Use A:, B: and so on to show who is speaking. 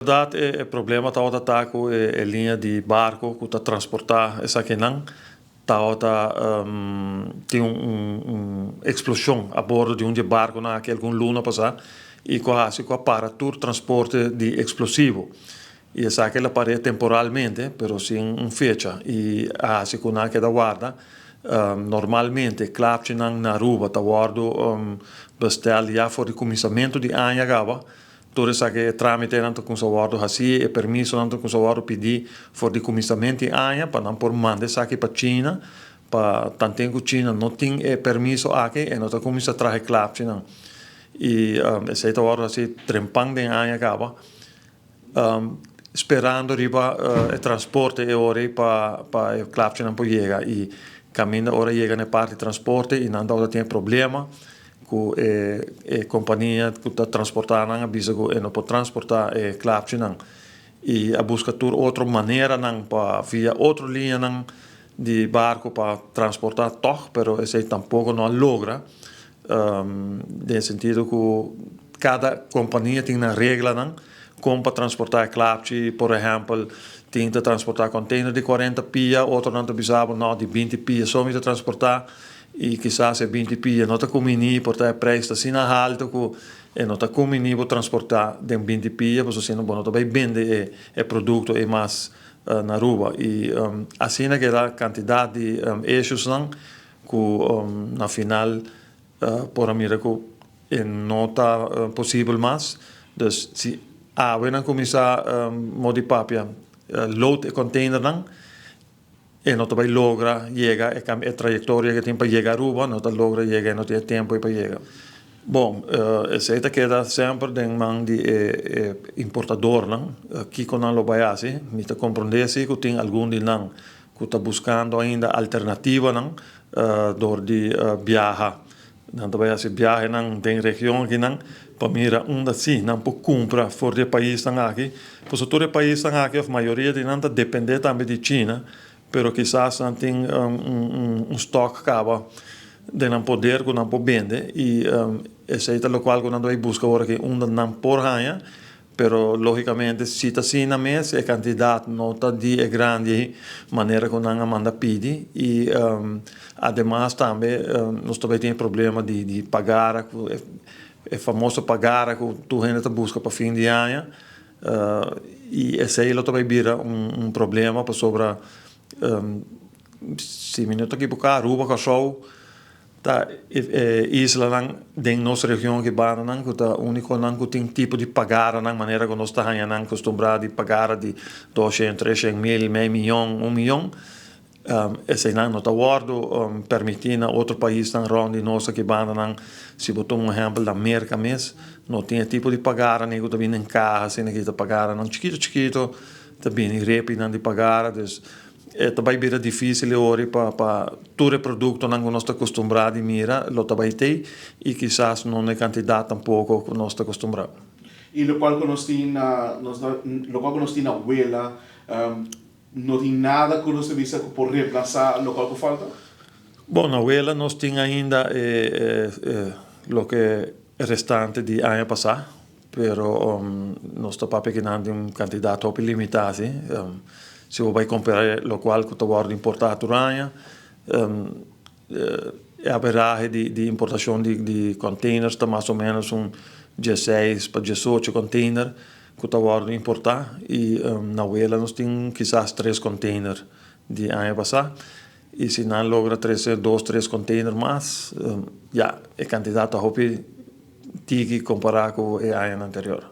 A: Bèrdat e problema tabata ta ku e liña di barko ku ta transportá esakinan tabata tin un eksploshon a bordo di un di e barkonan aki algun luna pasá i ku a hasi ku a para tur transporte di eksplosivo. I esaki el a par'é temporalmente pero sin un fecha i a hasi ku nan a keda warda. Normalmente klapchinan na Aruba ta wòrdu bestèl ya for di kuminsamentu di aña kaba. Tur esaki e trámitenan ta kumsa wòrdu hasí, e permisonan ta kumsa wòrdu pidí for di kuminsamentu di aña pa nan por manda esaki pa China, pa tanten ku China no tin e permiso aki e no ta kuminsá traha e klapchinan. I esei ta wòrdu hasí trempan den aña kaba, sperando riba e transporte e ora ei pa pa e klapchinan por yega i kaminda ora yega na e parti transporte i nan tabata tin e problema. Ku e e kompania ku ta transportá nan a bisa ku e no por transportá e klapchinan i a buska tur otro maneranan pa via otro liñanan di barko pa transportá tòg, pero esei tampoko no a logra den sentido ku kada kompania tin nan reglanan kon pa transportá e klapchi. Por ehèmpel, tin ta transportá kònteiner di 40 pia, otronan ta bisa bo nò, di 20 pia so mi ta transportá. I kisas e 20 pia no ta kuminí, por ta e preis ta asina haltu ku e no ta kuminí bo transportá den 20 pia, pasobra asina bo no ta bai bende e e produkto ei mas na Aruba. I asina keda kantidat di issuesnan ku na final por a mira ku e no ta posibel mas. Dus si awe nan kuminsá modi papia load e containernan, E no ta bai logra yega e e trayectoria ke tin pa yega Aruba, no ta logra yega, e no tin e tempo ei pa yega. Bon, esei ta keda semper den man di e e importadornan, kiko nan lo bai hasi. Mi ta komprondé si ku tin algun di nan ku ta buskando ainda alternativanan dor di biaha. Nan ta bai hasi biahenan den region akinan pa mira unda si nan por kumpra for di e paisnan aki. Pasobra tur e paisnan aki òf mayoria di nan ta dependé tambe di China, pero kisas nan tin un stòk kaba den nan poder ku nan por bende i esei ta lokual ku nan ta bai buska ora aki unda nan por haña. Pero lógicamente si ta asina mes e cantidad no ta di e grandi manera cu nan a manda pidi y ademas tambe nos ta bay tin e problema di di pagara cu e famoso pagara cu tur hende ta busca pa fin di aña y esey lo ta bay bira un problema pasobra si mi no ta ekiboca Aruba, Kòrsou Ta e islanan den nos region aki bandanan ku ta únikonan ku tin tipo di pagaranan manera ku nos ta haña nan kustumbrá di pagara di 200, 300 mil, mei miyon, un miyon. Eseinan no ta wòrdu permití na otro paisnan rònt di nos aki bandanan. Si bo tuma un ehèmpel na Merka mes no tin e tipo di pagara ni ku ta bini den kaha asina ki ta pagaranan chikitu chikitu ta bini repinan di pagara. Dus E ta bai bira difícil e ora pa pa tur e productonan cu nos ta acostumbrá di mira lo ta bai tei y kisas no na e cantidad tampoco cu nos ta acostumbrá.
B: Y locual cu nos tin na nos na locual cu nos tin na wela no tin nada cu nos ta bisa cu por reemplasa locual cu falta?
A: Bon, na wela nos tin ainda e e loke restante di aña pasá. Pero nos ta papia kinan di un kantidat hopi limitá si. Si bo bai kompara lokual ku ta wòrdu importá tur aña, e averahe di importashon di containers ta mas o ménos un 16 pa 18 container ku ta wòrdu importá i na wela nos tin kisas tres container di aña pasá i si nan logra trese dos tres container mas ya e kantidat ta hopi tiki kompará ku e añanan anterior.